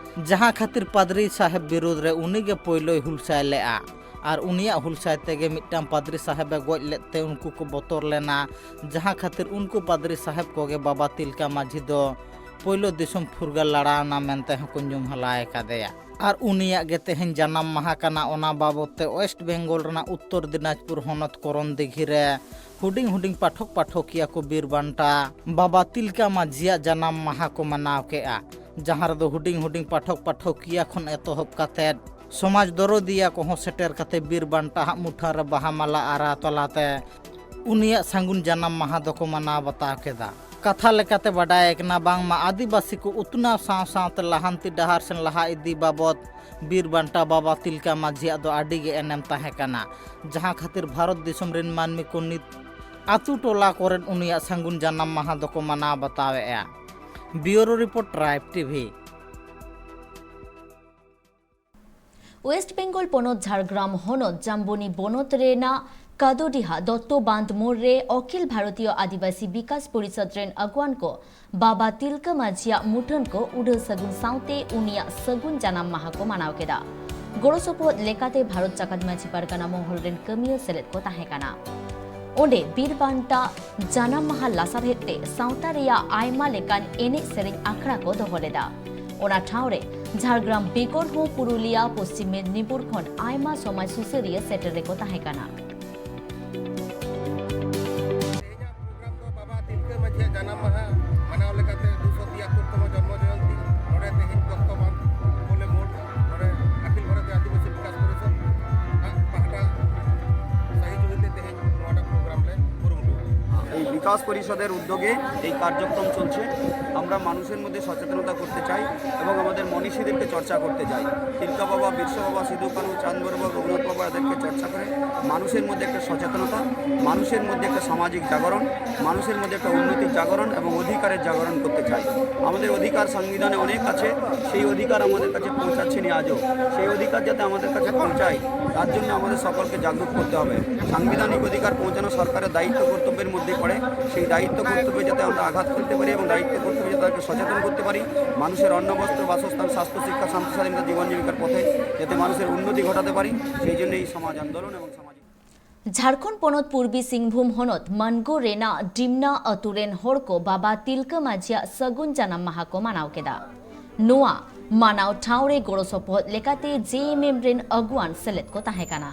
ᱡᱟᱦᱟᱸ ᱠᱷᱟᱹᱛᱤᱨ ᱯᱟᱫᱽᱨᱤ ᱥᱟᱦᱮᱵᱽ ᱵᱤᱨᱩᱫᱽ ᱨᱮ ᱩᱱᱤ ᱜᱮ ᱯᱳᱭᱞᱳᱭ ᱦᱩᱞᱥᱟᱹᱭ ᱞᱮᱫᱼᱟ᱾ ᱟᱨ ᱩᱱᱤᱭᱟᱜ ᱦᱩᱞᱥᱟᱹᱭ ᱛᱮᱜᱮ ᱢᱤᱫᱴᱟᱝ ᱯᱟᱫᱽᱨᱤ ᱥᱟᱦᱮᱵᱽ ᱮ ᱜᱚᱡ ᱞᱮᱫ ᱛᱮ ᱩᱱᱠᱩ ᱠᱚ ᱵᱚᱛᱚᱨ ᱞᱮᱱᱟ, ᱡᱟᱦᱟᱸ ᱠᱷᱟᱹᱛᱤᱨ ᱩᱱᱠᱩ ᱯᱟᱫᱽᱨᱤ ᱥᱟᱦᱮᱵᱽ ᱠᱚᱜᱮ ᱵᱟᱵᱟ ᱛᱤᱞᱠᱟ ᱢᱟᱹᱡᱷᱤ ᱫᱚ ᱯᱳᱭᱞᱳ ᱫᱤᱥᱚᱢ ᱯᱷᱩᱨᱜᱟᱹᱞ ᱞᱟᱲᱟᱣᱱᱟ ᱢᱮᱱᱛᱮ ᱦᱚᱸᱠᱚ ᱧᱩᱢ ᱦᱟᱞᱟ ᱟᱠᱟᱫᱮᱭᱟ᱾ ᱟᱨ ᱩᱱᱤᱭᱟᱜ ᱜᱮ ᱛᱮᱦᱮᱧ ᱡᱟᱱᱟᱢ ᱢᱟᱦᱟ ᱠᱟᱱᱟ᱾ ᱚᱱᱟ ᱵᱟᱵᱚᱛ ᱛᱮ ᱳᱭᱮᱥᱴ ᱵᱮᱝᱜᱚᱞ ᱨᱮᱱᱟᱜ ᱩᱛᱛᱚᱨ ᱫᱤᱱᱟᱡᱽᱯᱩᱨ ᱦᱚᱱᱚᱛ ᱠᱚᱨᱚᱱ ᱫᱤᱜᱷᱤ ᱨᱮ ᱦᱩᱰᱤᱧ ᱦᱩᱰᱤᱧ ᱯᱟᱴᱷᱚᱠ ᱯᱟᱴᱷᱚᱠᱤᱭᱟᱹ ᱠᱚ ᱵᱤᱨ ᱵᱟᱱᱴᱟ ᱵᱟᱵᱟ ᱛᱤᱞᱠᱟ ᱢᱟᱹᱡᱷᱤᱭᱟᱜ ᱡᱟᱱᱟᱢ ᱢᱟᱦᱟ ᱠᱚ ᱢᱟᱱᱟᱣ ᱠᱮᱜᱼᱟ, ᱡᱟᱦᱟᱸ ᱨᱮᱫᱚ ᱦᱩᱰᱤᱧ ᱦᱩᱰᱤᱧ ᱯᱟᱴᱷᱚᱠ ᱯᱟᱴᱷᱚᱠᱤᱭᱟᱹ ᱠᱷᱚᱱ ᱮᱛᱚᱦᱚᱵ ᱠᱟᱛᱮᱫ ᱥᱚᱢᱟᱡᱽ ᱫᱚᱨᱚᱫᱤᱭᱟᱹ ᱠᱚᱦᱚᱸ ᱥᱮᱴᱮᱨ ᱠᱟᱛᱮ ᱵᱤᱨ ᱵᱟᱱᱴᱟ ᱦᱟᱜ ᱢᱩᱴᱷᱟᱹᱱ ᱨᱮ ᱵᱟᱦᱟ ᱢᱟᱞᱟ ᱟᱨᱟᱣ ᱛᱟᱞᱟᱛᱮ ᱩᱱᱤᱭᱟᱜ ᱥᱟᱹᱜᱩᱱ ᱡᱟᱱᱟᱢ ᱢᱟᱦᱟ ᱫᱚᱠᱚ ᱢᱟᱱᱟᱣ ᱵᱟᱛᱟᱣ ᱠᱮᱫᱟ᱾ ᱠᱟᱛᱷᱟ ᱞᱮᱠᱟᱛᱮ ᱵᱟᱰᱟᱭ ᱠᱟᱱᱟ ᱵᱟᱝᱢᱟ ᱟᱹᱫᱤᱵᱟᱹᱥᱤ ᱠᱚ ᱩᱛᱱᱟᱹᱣ ᱥᱟᱶ ᱥᱟᱶᱛᱮ ᱞᱟᱦᱟᱱᱛᱤ ᱰᱟᱦᱟᱨ ᱥᱮᱱ ᱞᱟᱦᱟ ᱤᱫᱤ ᱵᱟᱵᱚᱛ ᱵᱤᱨ ᱵᱟᱱᱴᱟ ᱵᱟᱵᱟ ᱛᱤᱞᱠᱟ ᱢᱟᱹᱡᱷᱤᱭᱟᱜ ᱫᱚ ᱟᱹᱰᱤ ᱜᱮ ᱮᱱᱮᱢ ᱛᱟᱦᱮᱸ ᱠᱟᱱᱟ, ᱡᱟᱦᱟᱸ ᱠᱷᱟᱹᱛᱤᱨ ᱵᱷᱟᱨᱚᱛ ᱫᱤᱥᱚᱢ ᱨᱮᱱ ᱢᱟᱹᱱᱢᱤ ᱠᱚ ᱱᱤᱛ ᱟᱛᱳ ᱴᱚᱞᱟ ᱠᱚᱨᱮᱱ ᱩᱱᱤᱭᱟᱜ ᱥᱟᱹᱜᱩᱱ ᱡᱟᱱᱟᱢ ᱢᱟᱦᱟ ᱫᱚᱠᱚ ᱢᱟᱱᱟᱣ ᱵᱟᱛᱟᱣᱮᱫᱼᱟ᱾ Bureau report, tribe TV. West Bengal ᱯᱚᱱᱚᱛ ᱡᱷᱟᱲᱜᱨᱟᱢ ᱦᱚᱱᱚᱛ ᱡᱟᱢᱵᱚᱱᱤ ᱵᱚᱱᱚᱛ ᱨᱮᱱᱟᱜ ᱠᱟᱫᱳᱰᱤᱦᱟ ᱫᱚᱛᱛᱚ ᱵᱟᱸᱫᱷ ᱢᱳᱲ ᱨᱮ ᱚᱠᱷᱤᱞ ᱵᱷᱟᱨᱚᱛᱤᱭᱚ ᱟᱹᱫᱤᱵᱟᱹᱥᱤ ᱵᱤᱠᱟᱥ ᱯᱚᱨᱤᱥᱚᱫᱽ ᱨᱮᱱ ᱟᱹᱜᱩᱣᱟᱹᱱ ᱠᱚ ᱵᱟᱵᱟ ᱛᱤᱞᱠᱟᱹ ᱢᱟᱹᱡᱷᱤᱭᱟᱜ ᱢᱩᱴᱷᱟᱹᱱ ᱠᱚ ᱩᱰᱟᱹᱣ ᱥᱟᱹᱜᱩᱱ ᱥᱟᱶᱛᱮ ᱩᱱᱤᱭᱟᱜ ᱥᱟᱹᱜᱩᱱ ᱡᱟᱱᱟᱢ ᱢᱟᱦᱟ ᱠᱚ ᱢᱟᱱᱟᱣ ᱠᱮᱫᱟ᱾ ᱜᱚᱲᱚ ᱥᱚᱯᱚᱦᱚᱫ ᱞᱮᱠᱟᱛᱮ ᱵᱷᱟᱨᱚᱛ ᱡᱟᱠᱟᱛ ᱢᱟᱹᱡᱷᱤ ᱯᱟᱨᱜᱟᱱᱟ ᱢᱚᱦᱚᱞ ᱨᱮᱱ ᱠᱟᱹᱢᱤᱭᱟᱹ ᱥᱮᱞᱮᱫ ᱠᱚ ᱛᱟᱦᱮᱸ ᱠᱟᱱᱟ᱾ ᱚᱸᱰᱮ ᱵᱤᱨ ᱵᱟᱱᱴᱟ ᱡᱟᱱᱟᱢ ᱢᱟᱦᱟ ᱞᱟᱥᱟᱨᱦᱮᱫ ᱛᱮ ᱥᱟᱶᱛᱟ ᱨᱮᱭᱟᱜ ᱟᱭᱢᱟ ᱞᱮᱠᱟᱱ ᱮᱱᱮᱡ ᱥᱮᱨᱮᱧ ᱟᱠᱷᱲᱟ ᱠᱚ ᱫᱚᱦᱚ ᱞᱮᱫᱟ᱾ ᱚᱱᱟ ᱴᱷᱟᱶ ᱨᱮ ᱡᱷᱟᱲᱜᱨᱟᱢ ᱵᱮᱜᱚᱨ ᱦᱚᱸ ᱯᱩᱨᱩᱞᱤᱭᱟ, ᱯᱚᱥᱪᱤᱢ ᱢᱮᱫᱽᱱᱤᱯᱩᱨ ᱠᱷᱚᱱ ᱟᱭᱢᱟ ᱥᱚᱢᱟᱡᱽ ᱥᱩᱥᱟᱹᱨᱤᱭᱟᱹ ᱥᱮᱴᱮᱨ ᱨᱮᱠᱚ ᱛᱟᱦᱮᱸ ᱠᱟᱱᱟ᱾ ᱛᱮᱦᱮᱧᱟᱜ ᱯᱨᱳᱜᱨᱟᱢ ᱫᱚ ᱵᱟᱵᱟ ᱛᱤᱞᱠᱟᱹ ᱢᱟᱹᱡᱷᱤᱭᱟᱜ ᱡᱟᱱᱟᱢ ᱢᱟᱦᱟ ᱢᱟᱱᱟᱣ ᱞᱮᱠᱟᱛᱮ ᱫᱩᱥᱚ ᱛᱤᱭᱟᱛᱛᱳᱨ ᱛᱚᱢᱚ ᱡᱚᱱᱢᱚ ᱡᱚᱭᱚᱱᱛᱤ ᱱᱚᱰᱮ ᱛᱮᱦᱮᱧ ᱫᱚᱛᱛᱚ ᱵᱟᱸᱫᱷ ᱠᱚᱞᱮ ᱢᱳᱲ ᱱᱚᱰᱮ ᱟᱹᱠᱷᱤᱞ ᱵᱷᱟᱨᱚᱛᱤᱭᱚ ᱟᱹᱫᱤᱵᱟᱹᱥᱤ ᱵᱤᱠᱟᱥ ᱯᱚᱨᱤᱥᱚᱫᱽ ᱟᱜ ᱯᱟᱦᱴᱟ ᱥᱟᱹᱦᱤᱡᱩᱦᱤ ᱛᱮ ᱛᱮᱦᱮᱧ ᱱᱚᱣᱟᱴᱟᱜ ᱯᱨᱳᱜᱨᱟᱢ ᱞᱮ ᱠᱩᱨᱩᱢᱩᱴᱩ ᱟᱠᱟᱫᱟ᱾ সমাজ পরিষদের উদ্যোগে এই কার্যক্রম চলছে। আমরা মানুষের মধ্যে সচেতনতা করতে চাই এবং আমাদের মনীষীদেরকে চর্চা করতে চাই। তিলকা বাবা, বিরসা বাবা, সিধু কানু, চাঁদ বাবা, রঘুনাথ বাবা, এদেরকে চর্চা করে মানুষের মধ্যে একটা সচেতনতা, মানুষের মধ্যে একটা সামাজিক জাগরণ, মানুষের মধ্যে একটা উন্নতির জাগরণ এবং অধিকারের জাগরণ করতে চাই। আমাদের অধিকার সংবিধানে অনেক আছে, সেই অধিকার আমাদের কাছে পৌঁছাচ্ছে না আজও। সেই অধিকার যাতে আমাদের কাছে পৌঁছায়, তার জন্য আমাদের সকলকে জাগরুক করতে হবে। সাংবিধানিক অধিকার পৌঁছানো সরকারের দায়িত্ব কর্তব্যের মধ্যে পড়ে। সেই দায়িত্ব কর্তব্যে যাতে আমরা আঘাত করতে পারি এবং দায়িত্ব কর্তব্যে যাতে তাদেরকে সচেতন করতে পারি, মানুষের অন্ন, বস্ত্র, বাসস্থান, স্বাস্থ্য, শিক্ষা, শান্তি, স্বাধীনতা, জীবন জীবিকার পথে যাতে মানুষের উন্নতি ঘটাতে পারি, সেই জন্য এই সমাজ আন্দোলন এবং সমাজ ᱡᱷᱟᱲᱠᱷᱚᱸᱰ ᱯᱚᱱᱚᱛ ᱯᱩᱨᱵᱤ ᱥᱤᱝᱵᱷᱩᱢ ᱦᱚᱱᱚᱛ ᱢᱟᱱᱜᱳ ᱨᱮᱱᱟᱜ ᱰᱤᱢᱱᱟ ᱟᱹᱛᱩ ᱨᱮᱱ ᱦᱚᱲ ᱠᱚ ᱵᱟᱵᱟ ᱛᱤᱞᱠᱟᱹ ᱢᱟᱹᱡᱷᱤᱭᱟᱜ ᱥᱟᱹᱜᱩᱱ ᱡᱟᱱᱟᱢ ᱢᱟᱦᱟ ᱠᱚ ᱢᱟᱱᱟᱣ ᱠᱮᱫᱟ᱾ ᱱᱚᱣᱟ ᱢᱟᱱᱟᱣ ᱴᱷᱟᱶ ᱨᱮ ᱜᱚᱲᱚ ᱥᱚᱯᱚᱦᱚᱫ ᱞᱮᱠᱟᱛᱮ ᱡᱮ ᱮᱢ ᱮᱢ ᱨᱮᱱ ᱟᱹᱜᱩᱣᱟᱱ ᱥᱮᱞᱮᱫ ᱠᱚ ᱛᱟᱦᱮᱸ ᱠᱟᱱᱟ᱾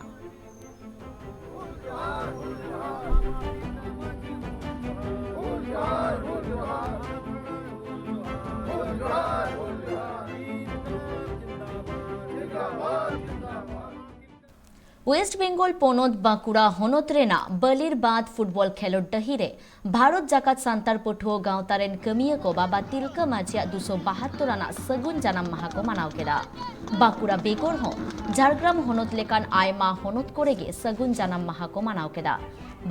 ᱳᱭᱮᱥᱴ ᱵᱮᱝᱜᱚᱞ ᱯᱚᱱᱚᱛ ᱵᱟᱸᱠᱩᱲᱟ ᱦᱚᱱᱚᱛ ᱨᱮᱱᱟᱜ ᱵᱟᱹᱞᱤᱨ ᱵᱟᱸᱫᱽ ᱯᱷᱩᱴᱵᱚᱞ ᱠᱷᱮᱞᱳᱰ ᱰᱟᱹᱦᱤ ᱨᱮ ᱵᱷᱟᱨᱚᱛ ᱡᱟᱠᱟᱛ ᱥᱟᱱᱛᱟᱲ ᱯᱟᱹᱴᱷᱩᱣᱟᱹ ᱜᱟᱶᱛᱟ ᱨᱮᱱ ᱠᱟᱹᱢᱤᱭᱟᱹ ᱠᱚ ᱵᱟᱵᱟ ᱛᱤᱞᱠᱟᱹ ᱢᱟᱹᱡᱷᱤᱭᱟᱜ ᱫᱩᱥᱚ ᱵᱟᱦᱟᱛᱛᱳᱨ ᱟᱱᱟᱜ ᱥᱟᱹᱜᱩᱱ ᱡᱟᱱᱟᱢ ᱢᱟᱦᱟ ᱠᱚ ᱢᱟᱱᱟᱣ ᱠᱮᱫᱟ᱾ ᱵᱟᱸᱠᱩᱲᱟ ᱵᱮᱜᱚᱨ ᱦᱚᱸ ᱡᱷᱟᱲᱜᱨᱟᱢ ᱦᱚᱱᱚᱛ ᱞᱮᱠᱟᱱ ᱟᱭᱢᱟ ᱦᱚᱱᱚᱛ ᱠᱚᱨᱮ ᱜᱮ ᱥᱟᱹᱜᱩᱱ ᱡᱟᱱᱟᱢ ᱢᱟᱦᱟ ᱠᱚ ᱢᱟᱱᱟᱣ ᱠᱮᱫᱟ᱾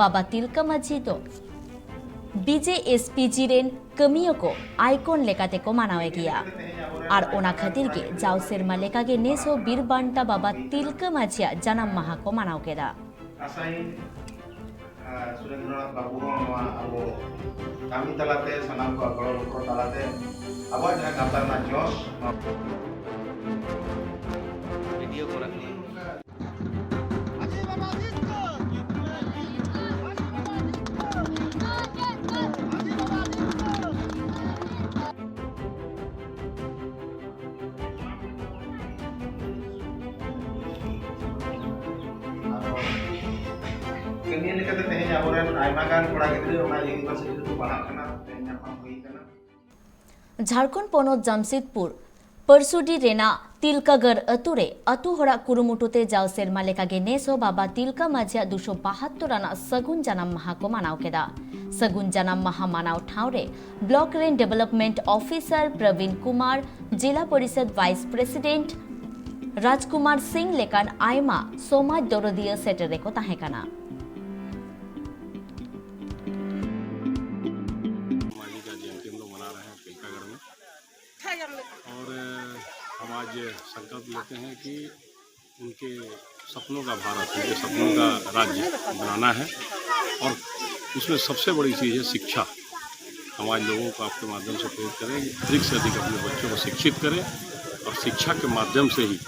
ᱵᱟᱵᱟ ᱛᱤᱞᱠᱟᱹ ᱢᱟᱹᱡᱷᱤ ᱫᱚ B J S P G ᱨᱮᱱ ᱠᱟᱹᱢᱤᱭᱟᱹ ᱠᱚ ᱟᱭᱠᱚᱱ ᱞᱮᱠᱟᱛᱮ ᱠᱚ ᱢᱟᱱᱟᱣᱮ ᱜᱮᱭᱟ᱾ ᱟᱨ ᱚᱱᱟ ᱠᱷᱟᱹᱛᱤᱨ ᱜᱮ ᱡᱟᱣ ᱥᱮᱨᱢᱟ ᱞᱮᱠᱟᱜᱮ ᱱᱮᱥ ᱦᱚᱸ ᱵᱤᱨ ᱵᱟᱱᱴᱟ ᱵᱟᱵᱟ ᱛᱤᱞᱠᱟᱹ ᱢᱟᱹᱡᱷᱤᱭᱟᱜ ᱡᱟᱱᱟᱢ ᱢᱟᱦᱟ ᱠᱚ ᱢᱟᱱᱟᱣ ᱠᱮᱫᱟ᱾ ᱟᱥᱟᱭᱟᱹᱧ, ᱟᱨ ᱥᱩᱨᱮᱱᱫᱨᱚᱱᱟᱛᱷ ᱵᱟᱵᱩ ᱦᱚᱸ ᱱᱚᱣᱟ ᱟᱵᱚ ᱠᱟᱹᱢᱤ ᱛᱟᱞᱟᱛᱮ, ᱥᱟᱱᱟᱢ ᱠᱚᱣᱟᱜ ᱜᱚᱲᱚ ᱜᱚᱯᱚᱲᱚ ᱛᱟᱞᱟᱛᱮ ᱟᱵᱚᱣᱟᱜ ᱡᱟᱦᱟᱸ ᱜᱟᱶᱛᱟ ᱨᱮᱱᱟᱜ ᱡᱚᱥ, ᱱᱚᱣᱟ ᱵᱷᱤᱰᱤᱭᱳ ᱠᱚ ᱨᱟᱠᱟᱵᱟ᱾ ᱠᱟᱹᱢᱤᱭᱟᱹ ᱞᱮᱠᱟᱛᱮ ᱛᱮᱦᱮᱧ ᱟᱵᱚᱨᱮᱱ ᱟᱭᱢᱟ ᱜᱟᱱ ᱠᱚᱲᱟ ᱜᱤᱫᱽᱨᱟᱹ ᱚᱱᱟ ᱤᱭᱩᱱᱤᱵᱷᱟᱨᱥᱤᱴᱤ ᱨᱮᱠᱚ ᱯᱟᱲᱦᱟᱜ ᱠᱟᱱᱟ, ᱛᱮᱦᱮᱧ ᱧᱟᱯᱟᱢ ᱦᱩᱭ ᱠᱟᱱᱟ᱾ ᱡᱷᱟᱲᱠᱷᱚᱸᱰ ᱯᱚᱱᱚᱛ ᱡᱟᱢᱥᱮᱫᱽᱯᱩᱨ ᱯᱟᱹᱨᱥᱩᱰᱤ ᱨᱮᱱᱟᱜ ᱛᱤᱞᱠᱟᱜᱟᱨ ᱟᱹᱛᱩ ᱨᱮ ᱟᱹᱛᱩ ᱦᱚᱲᱟᱜ ᱠᱩᱨᱩᱢᱩᱴᱩ ᱛᱮ ᱡᱟᱣ ᱥᱮᱨᱢᱟ ᱞᱮᱠᱟᱜᱮ ᱱᱮᱥ ᱦᱚᱸ ᱵᱟᱵᱟ ᱛᱤᱞᱠᱟ ᱢᱟᱹᱡᱷᱤᱭᱟᱜ ᱫᱩᱥᱚ ᱵᱟᱦᱟᱛᱛᱳᱨ ᱟᱱᱟᱜ ᱥᱟᱹᱜᱩᱱ ᱡᱟᱱᱟᱢ ᱢᱟᱦᱟ ᱠᱚ ᱢᱟᱱᱟᱣ ᱠᱮᱫᱟ᱾ ᱥᱟᱹᱜᱩᱱ ᱡᱟᱱᱟᱢ ᱢᱟᱦᱟ ᱢᱟᱱᱟᱣ ᱴᱷᱟᱶ ᱨᱮ ᱵᱞᱚᱠ ᱨᱮᱱ ᱰᱮᱵᱷᱞᱚᱯᱢᱮᱱᱴ ᱚᱯᱷᱤᱥᱟᱨ ᱯᱨᱚᱵᱤᱱ ᱠᱩᱢᱟᱨ, ᱡᱤᱞᱟ ᱯᱚᱨᱤᱥᱚᱫ ᱵᱷᱟᱭᱤᱥ ᱯᱨᱮᱥᱤᱰᱮᱱᱴ ᱨᱟᱡᱽᱠᱩᱢᱟᱨ ᱥᱤᱝ ᱞᱮᱠᱟᱱ ᱟᱭᱢᱟ ᱥᱚᱢᱟᱡᱽ ᱫᱚᱨᱚᱫᱤᱭᱟᱹ ᱥᱮᱴᱮᱨ ᱨᱮᱠᱚ ᱛᱟᱦᱮᱸ ᱠᱟᱱᱟ᱾ माली का जन्मदिन लोग मना रहे हैं तिलकागढ़ में। और अ, हम आज संकल्प लेते हैं कि उनके सपनों का भारत, उनके सपनों का राज्य बनाना है। और उसमें सबसे बड़ी चीज़ है शिक्षा। हम आज लोगों को आपके माध्यम से प्रेरित करें कि अधिक से अधिक अपने बच्चों को शिक्षित करें और शिक्षा के माध्यम से ही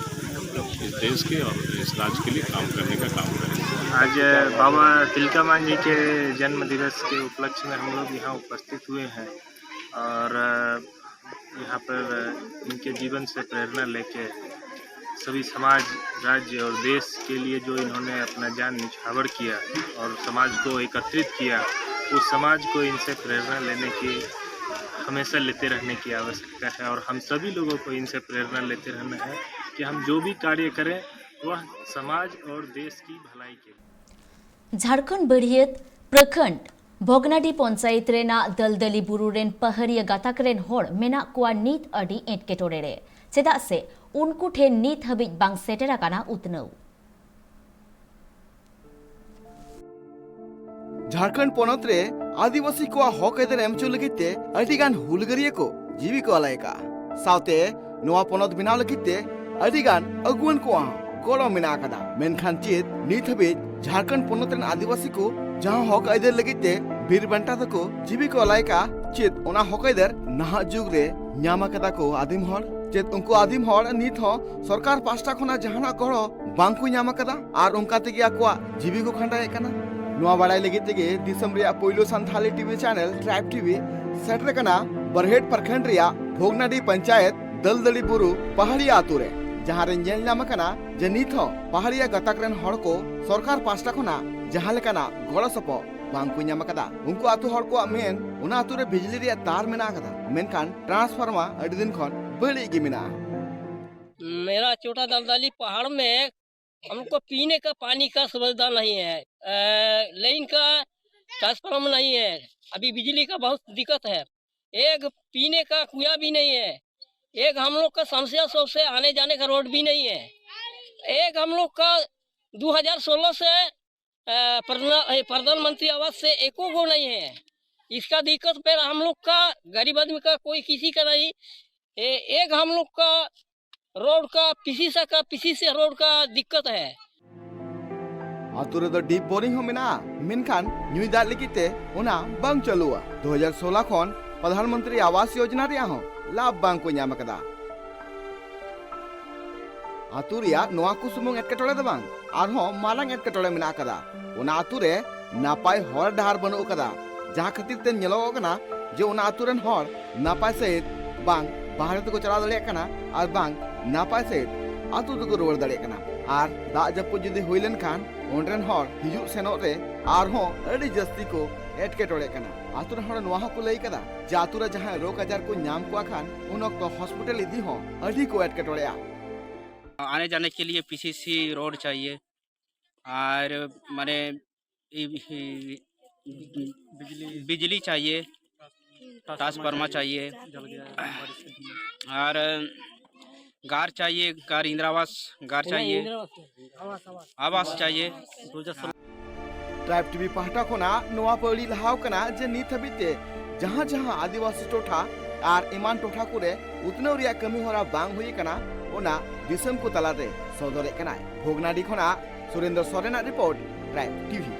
इस देश के और इस राज्य के लिए काम करने का काम करें। आज बाबा तिलका मांझी के जन्म दिवस के उपलक्ष्य में हम लोग यहाँ उपस्थित हुए हैं और यहाँ पर इनके जीवन से प्रेरणा लेके सभी समाज, राज्य और देश के लिए जो इन्होंने अपना जान निछावर किया और समाज को एकत्रित किया, उस समाज को इनसे प्रेरणा लेने की, हमेशा लेते रहने की आवश्यकता है और हम सभी लोगों को इनसे प्रेरणा लेते रहना है कि हम जो भी कार्य करें, वह समाज और देश की भलाई के लिए। ᱡᱷᱟᱲᱠᱷᱚᱸᱰ ᱵᱟᱹᱲᱭᱟᱹᱛ ᱯᱨᱚᱠᱷᱚᱸᱰ ᱵᱷᱚᱜᱽᱱᱟᱰᱤ ᱯᱚᱧᱪᱟᱭᱮᱛ ᱨᱮᱱᱟᱜ ᱫᱟᱹᱞᱫᱟᱹᱞᱤ ᱵᱩᱨᱩ ᱨᱮᱱ ᱯᱟᱦᱟᱹᱨᱤᱭᱟᱹ ᱜᱟᱛᱟᱠ ᱨᱮᱱ ᱦᱚᱲ ᱢᱮᱱᱟᱜ ᱠᱚᱣᱟ ᱱᱤᱛ ᱟᱹᱰᱤ ᱮᱴᱠᱮᱴᱚᱬᱮ ᱨᱮ᱾ ᱪᱮᱫᱟᱜ ᱥᱮ ᱩᱱᱠᱩ ᱴᱷᱮᱱ ᱱᱤᱛ ᱦᱟᱹᱵᱤᱡ ᱵᱟᱝ ᱥᱮᱴᱮᱨ ᱟᱠᱟᱱᱟ ᱩᱛᱱᱟᱹᱣ᱾ ᱡᱷᱟᱲᱠᱷᱚᱸᱰ ᱯᱚᱱᱚᱛ ᱨᱮ ᱟᱹᱫᱤᱵᱟᱹᱥᱤ ᱠᱚᱣᱟᱜ ᱦᱚᱠ ᱟᱹᱭᱫᱟᱹᱨ ᱮᱢ ᱦᱚᱪᱚ ᱞᱟᱹᱜᱤᱫ ᱛᱮ ᱟᱹᱰᱤ ᱜᱟᱱ ᱦᱩᱞᱜᱟᱹᱨᱤᱭᱟᱹ ᱠᱚ ᱡᱤᱣᱤ ᱠᱚ ᱟᱞᱟᱭ ᱟᱠᱟᱫᱼᱟ᱾ ᱥᱟᱶᱛᱮ ᱱᱚᱣᱟ ᱯᱚᱱᱚᱛ ᱵᱮᱱᱟᱣ ᱞᱟᱹᱜᱤᱫ ᱛᱮ ᱟᱹᱰᱤ ᱜᱟᱱ ᱟᱹᱜᱩᱣᱟᱹᱱ ᱠᱚᱣᱟᱜ ᱦᱚᱸ ᱜᱚᱲᱚ ᱢᱮᱱᱟᱜ ᱟᱠᱟᱫᱟ᱾ ᱢᱮᱱᱠᱷᱟᱱ ᱪᱮᱫ ᱱᱤᱛ ᱦᱟᱹᱵᱤᱡ ᱡᱷᱟᱲᱠᱷᱚᱸᱰ ᱯᱚᱱᱚᱛ ᱨᱮᱱ ᱟᱹᱫᱤᱵᱟᱹᱥᱤ ᱠᱚ ᱡᱟᱦᱟᱸ ᱦᱚᱠ ᱟᱹᱭᱫᱟᱹᱨ ᱞᱟᱹᱜᱤᱫ ᱛᱮ ᱵᱤᱨ ᱵᱟᱱᱴᱟ ᱛᱟᱠᱚ ᱡᱤᱣᱤ ᱠᱚ ᱟᱞᱟᱭ ᱟᱠᱟᱫᱼᱟ, ᱪᱮᱫ ᱚᱱᱟ ᱦᱚᱠ ᱟᱹᱭᱫᱟᱹᱨ ᱱᱟᱦᱟᱜ ᱡᱩᱜᱽ ᱨᱮ ᱧᱟᱢ ᱟᱠᱟᱫᱟ ᱠᱚ ᱟᱹᱫᱤᱢ ᱦᱚᱲ? ᱪᱮᱫ ᱩᱱᱠᱩ ᱟᱹᱫᱤᱢ ᱦᱚᱲ ᱱᱤᱛ ᱦᱚᱸ ᱥᱚᱨᱠᱟᱨ ᱯᱟᱦᱴᱟ ᱠᱷᱚᱱᱟᱜ ᱡᱟᱦᱟᱱᱟᱜ ᱜᱚᱲᱚ ᱵᱟᱝ ᱠᱚ ᱧᱟᱢ ᱟᱠᱟᱫᱟ ᱟᱨ ᱚᱱᱠᱟ ᱛᱮᱜᱮ ᱟᱠᱚᱣᱟᱜ ᱡᱤᱣᱤ ᱠᱚ ᱠᱷᱟᱸᱰᱟᱣᱮᱫ ᱠᱟᱱᱟ? ᱱᱚᱣᱟ ᱵᱟᱲᱟᱭ ᱞᱟᱹᱜᱤᱫ ᱛᱮᱜᱮ ᱫᱤᱥᱚᱢ ᱨᱮᱭᱟᱜ ᱯᱳᱭᱞᱳ Santhali TV channel tribe TV ᱥᱮᱴᱮᱨ ᱟᱠᱟᱱᱟ ᱵᱟᱨᱦᱮᱴ ᱯᱨᱚᱠᱷᱚᱸᱰ ᱨᱮᱭᱟᱜ ᱵᱷᱚᱜᱽᱱᱟᱰᱤ ᱯᱚᱧᱪᱟᱭᱮᱛ ᱫᱟᱹᱞᱫᱟᱹᱲᱤ ᱵᱩᱨᱩ ᱯᱟᱦᱟᱲᱤᱭᱟ ᱟᱛᱳ ᱨᱮ, ᱡᱟᱦᱟᱸ ᱨᱮ ᱧᱮᱞ ᱧᱟᱢ ᱟᱠᱟᱱᱟ ᱡᱮ ᱱᱤᱛ ᱦᱚᱸ ᱯᱟᱦᱟᱲᱤᱭᱟ ᱜᱟᱛᱟᱠ ᱨᱮᱱ ᱦᱚᱲ ᱠᱚ ᱥᱚᱨᱠᱟᱨ ᱯᱟᱦᱴᱟ ᱠᱷᱚᱱᱟᱜ ᱡᱟᱦᱟᱸ ᱞᱮᱠᱟᱱᱟᱜ ᱜᱚᱲᱚ ᱥᱚᱯᱚᱦᱚᱫ ᱵᱟᱝ ᱠᱚ ᱧᱟᱢ ᱟᱠᱟᱫᱟ᱾ ᱩᱱᱠᱩ ᱟᱛᱳ ᱦᱚᱲ ᱠᱚᱣᱟᱜ ᱢᱮᱱ, ᱚᱱᱟ ᱟᱛᱳ ᱨᱮ ᱵᱤᱡᱽᱞᱤ ᱨᱮᱭᱟᱜ ᱛᱟᱨ ᱢᱮᱱᱟᱜ ᱟᱠᱟᱫᱟ, ᱢᱮᱱᱠᱷᱟᱱ ᱴᱨᱟᱱᱥᱯᱷᱟᱨᱢᱟᱨ ᱟᱹᱰᱤ ᱫᱤᱱ ᱠᱷᱚᱱ ᱵᱟᱹᱲᱤᱡ ᱜᱮ ᱢᱮᱱᱟᱜᱼᱟ᱾ मेरा छोटा दलदली पहाड़ में हमको पीने का पानी का सुविधा नहीं है, अ, लाइन का ट्रांसफार्मर नहीं है, अभी बिजली का बहुत दिक्कत है, एक पीने का कुआं भी नहीं है, एक हम लोग का समस्या सबसे आने जाने का रोड भी नहीं है, एक हम लोग का दो हज़ार सोलह से अ, प्रधान-, ए, प्रधानमंत्री आवास से एको गो नहीं है। इसका दिक्कत पे हम लोग का, गरीब आदमी का, कोई किसी का नहीं। ए, एक हम लोग का रोड का, पीसीसा का, पीसीसी रोड का दिक्कत है। ᱟᱛᱳ ᱨᱮᱫᱚ ᱰᱤᱯ ᱵᱳᱨᱤᱝ ᱦᱚᱸ ᱢᱮᱱᱟᱜᱼᱟ, ᱢᱮᱱᱠᱷᱟᱱ ᱧᱩᱭ ᱫᱟᱜ ᱞᱟᱹᱜᱤᱫ ᱛᱮ ᱚᱱᱟ ᱵᱟᱝ ᱪᱟᱹᱞᱩᱜᱼᱟ᱾ ᱫᱩ ᱦᱟᱡᱟᱨ ᱥᱳᱞᱟ ᱠᱷᱚᱱ ᱯᱨᱚᱫᱷᱟᱱ ᱢᱚᱱᱛᱨᱤ ᱟᱵᱟᱥ ᱭᱳᱡᱚᱱᱟ ᱨᱮᱭᱟᱜ ᱦᱚᱸ ᱞᱟᱵᱷ ᱵᱟᱝ ᱠᱚ ᱧᱟᱢ ᱟᱠᱟᱫᱟ᱾ ᱟᱛᱳ ᱨᱮᱭᱟᱜ ᱱᱚᱣᱟ ᱠᱚ ᱥᱩᱢᱩᱝ ᱮᱴᱠᱮᱴᱚᱬᱮ ᱫᱚ ᱵᱟᱝ, ᱟᱨᱦᱚᱸ ᱢᱟᱨᱟᱝ ᱮᱴᱠᱮᱴᱚᱬᱮ ᱢᱮᱱᱟᱜ ᱟᱠᱟᱫᱟ᱾ ᱚᱱᱟ ᱟᱛᱳ ᱨᱮ ᱱᱟᱯᱟᱭ ᱦᱚᱨ ᱰᱟᱦᱟᱨ ᱵᱟᱹᱱᱩᱜ ᱟᱠᱟᱫᱟ, ᱡᱟᱦᱟᱸ ᱠᱷᱟᱹᱛᱤᱨ ᱛᱮ ᱧᱮᱞᱚᱜᱚᱜ ᱠᱟᱱᱟ ᱡᱮ ᱚᱱᱟ ᱟᱛᱳ ᱨᱮᱱ ᱦᱚᱲ ᱱᱟᱯᱟᱭ ᱥᱟᱺᱦᱤᱡ ᱵᱟᱝ ᱵᱟᱦᱨᱮ ᱛᱮᱠᱚ ᱪᱟᱞᱟᱣ ᱫᱟᱲᱮᱭᱟᱜ ᱠᱟᱱᱟ ᱟᱨ ᱵᱟᱝ ᱱᱟᱯᱟᱭ ᱥᱟᱺᱦᱤᱡ ᱟᱛᱳ ᱛᱮᱠᱚ ᱨᱩᱣᱟᱹᱲ ᱫᱟᱲᱮᱭᱟᱜ ᱠᱟᱱᱟ᱾ ᱟᱨ ᱫᱟᱜ ᱡᱟᱹᱯᱩᱫ ᱡᱩᱫᱤ ᱦᱩᱭ ᱞᱮᱱᱠᱷᱟᱱ ᱚᱸᱰᱮ ᱨᱮᱱ ᱦᱚᱲ ᱦᱤᱡᱩᱜ ᱥᱮᱱᱚᱜ ᱨᱮ ᱟᱨᱦᱚᱸ ᱟᱹᱰᱤ ᱡᱟᱹᱥᱛᱤ ᱠᱚ ᱮᱴᱠᱮᱴᱚᱬᱮᱜ ᱠᱟᱱᱟ᱾ ᱟᱛᱳ ᱨᱮᱱ ᱦᱚᱲ ᱱᱚᱣᱟ ᱦᱚᱸᱠᱚ ᱞᱟᱹᱭ ᱠᱟᱫᱟ ᱡᱮ ᱟᱛᱳ ᱨᱮ ᱡᱟᱦᱟᱸᱭ ᱨᱳᱜᱽ ᱟᱡᱟᱨ ᱠᱚ ᱧᱟᱢ ᱠᱚᱣᱟ ᱠᱷᱟᱱ ᱩᱱ ᱚᱠᱛᱚ ᱦᱚᱥᱯᱤᱴᱟᱞ ᱤᱫᱤ ᱦᱚᱸ ᱟᱹᱰᱤ ᱠᱚ ᱮᱴᱠᱮᱴᱚᱬᱮᱜᱼᱟ᱾ आने जाने के लिए पीसीसी रोड चाहिए, और माने बिजली चाहिए, ट्रांसफार्मर चाहिए, और घर चाहिए, घर, इंदिरा आवास घर चाहिए, आवास चाहिए। ᱴᱨᱟᱭᱤᱵᱽ ᱴᱤᱵᱷᱤ ᱯᱟᱦᱴᱟ ᱠᱷᱚᱱᱟᱜ ᱱᱚᱣᱟ ᱯᱟᱹᱣᱲᱤ ᱞᱟᱦᱟᱣ ᱠᱟᱱᱟ ᱡᱮ ᱱᱤᱛ ᱦᱟᱹᱵᱤᱡ ᱛᱮ ᱡᱟᱦᱟᱸ ᱡᱟᱦᱟᱸ ᱟᱹᱫᱤᱵᱟᱹᱥᱤ ᱴᱚᱴᱷᱟ ᱟᱨ ᱮᱢᱟᱱ ᱴᱚᱴᱷᱟ ᱠᱚᱨᱮ ᱩᱛᱱᱟᱹᱣ ᱨᱮᱭᱟᱜ ᱠᱟᱹᱢᱤ ᱦᱚᱨᱟ ᱵᱟᱝ ᱦᱩᱭ ᱟᱠᱟᱱᱟ, ᱚᱱᱟ ᱫᱤᱥᱚᱢ ᱠᱚ ᱛᱟᱞᱟᱨᱮ ᱥᱚᱫᱚᱨᱮᱫ ᱠᱟᱱᱟᱭ᱾ ᱵᱷᱚᱜᱽᱱᱟᱰᱤ ᱠᱷᱚᱱᱟᱜ ᱥᱩᱨᱮᱱᱫᱨᱚ ᱥᱚᱨᱮᱱᱟᱜ ᱨᱤᱯᱳᱨᱴ, ᱴᱨᱟᱭᱤᱵᱽ ᱴᱤᱵᱷᱤ᱾